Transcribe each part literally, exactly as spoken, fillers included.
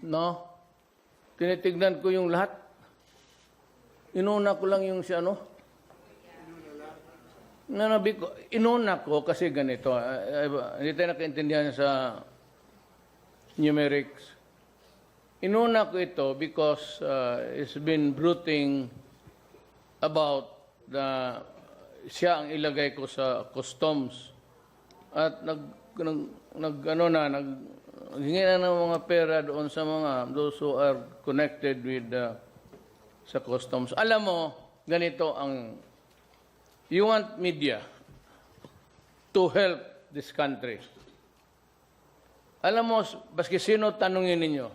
No? Tinitignan ko yung lahat. Inuna ko lang yung si ano. Nanabi ko, inuna ko kasi ganito, ah, ah, hindi tayo nakaintindihan sa numerics. Inuna ko ito because, ah, it's been brooding about the, siya ang ilagay ko sa customs. At nag, nag, nag, ano na, nag, naghingi na ng mga pera doon sa mga, those who are connected with the, sa customs. Alam mo, ganito ang, you want media to help this country. Alam mo, baski sino tanungin ninyo,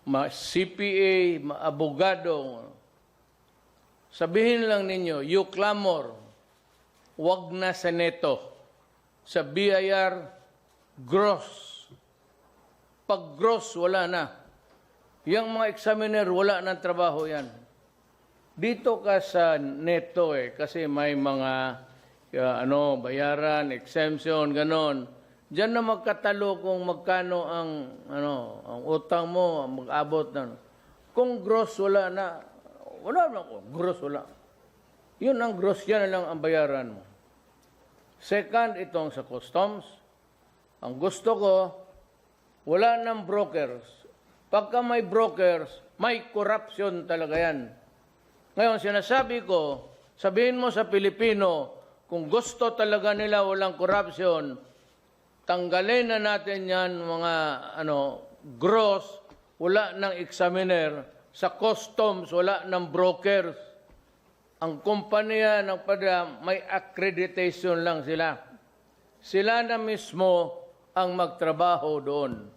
ma C P A, ma abogado, sabihin lang ninyo, you clamor, wag na sa NETO. Sa B I R, gross. Pag gross, wala na. Yang mga examiner, wala nang trabaho yan. Dito ka sa NETO eh, kasi may mga, ah, ano, bayaran, exemption, ganon. Diyan na magkatalo kung magkano ang, ano, ang utang mo, mag-abot na. Kung gross, wala na. Wala na, kung gross, wala. Yun ang gross, yan na lang ang bayaran mo. Second, itong sa customs. Ang gusto ko, wala nang brokers. Pagka may brokers, may corruption talaga yan. Ngayon, sinasabi ko, sabihin mo sa Pilipino, kung gusto talaga nila walang corruption, tanggalin na natin yan, mga, ano, gross, wala nang examiner, sa customs, wala nang brokers. Ang kompanya nagpadala, may accreditation lang sila. Sila na mismo ang magtrabaho doon.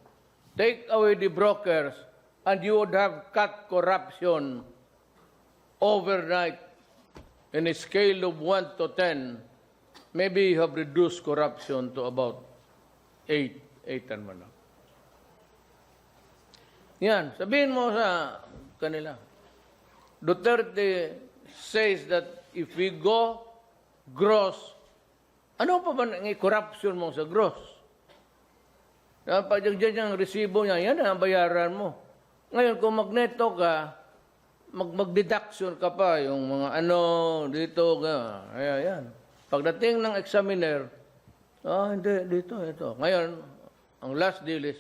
Take away the brokers and you would have cut corruption overnight. In a scale of one to ten, maybe you have reduced corruption to about eight, eight and one. Yan, sabihin mo sa kanila, Duterte says that if we go gross, ano pa ba ang corruption mo sa gross? Dapat yung dyan yung resibo niya, yan ang bayaran mo. Ngayon, kung magneto ka, mag-, mag-deduction ka pa, yung mga ano, dito, ga-, ayan, yan. Pagdating ng examiner, ah, hindi, dito, ito. Ngayon, ang last deal is,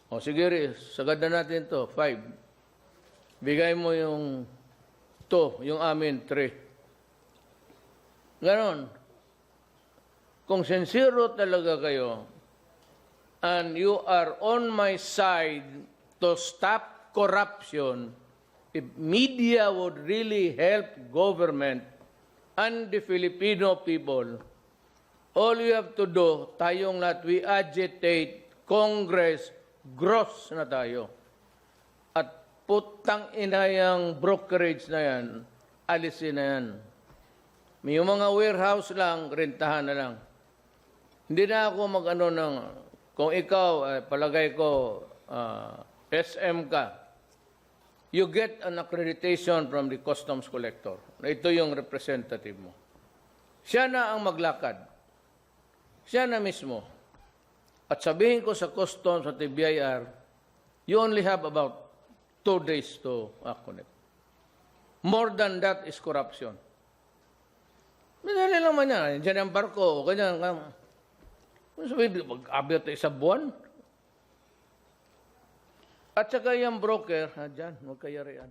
o sige, Riz, sagad na natin to, five. Bigay mo yung two, yung amin, three. Ganon. Kung sincero talaga kayo, and you are on my side to stop corruption, if media would really help government and the Filipino people, all you have to do, tayong lahat, we agitate Congress, gross na tayo. At putang ina yang brokerage na yan, alisin na yan. May mga warehouse lang, rentahan na lang. Hindi na ako mag-ano ng, kung ikaw, eh, palagay ko, ah, S M ka, you get an accreditation from the customs collector na ito yung representative mo. Siya na ang maglakad. Siya na mismo. At sabihin ko sa customs at B I R, you only have about two days to act on it. More than that is corruption. Madali lang man yan. Diyan ang barko, ganyan. Ano sabi, mag-abot sa isang buwan? At saka yung broker, ha, dyan, huwag kayarian.